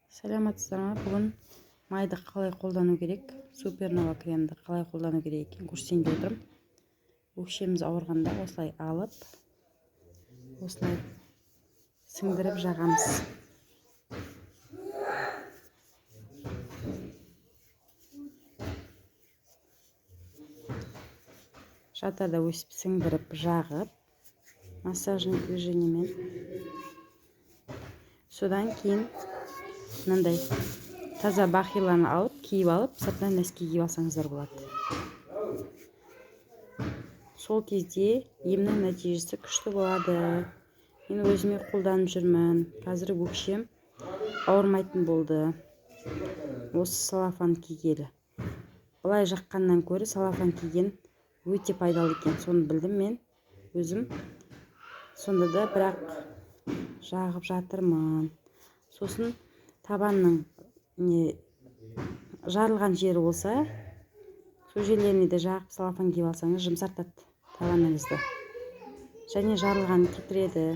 Саламатсыздар ма? Бүгін майды қалай қолдану керек, Супернова кремді қалай қолдану керек екенін көрсетейін деп отырмын. Өкшеміз ауырғанда осылай алып, осылай сіңдіріп жағамыз. Жатарда өсіп сіңдіріп жағып, массажный движениемен. Содан кейін мынандай таза бахиланы алып, киіп алып, сыртынан носки киіп алсаңыздар болады. Сол кезде емнің нәтижесі күшті болады. Мен өзіме қолданып жүрмін. Қазір өкшем ауырмайтын болды. Осы салафан кигелі. Былай жаққаннан көрі салафан киген өте пайдалы екен. Соны білдім мен өзім. Сонда да бірақ жағып жатырмын. Сосын табанның не жарылған жері болса, сол жерлеріне де жағып салафан киіп алсаңыз, жұмсартады табаныңызды және жарылғанын кетіреді.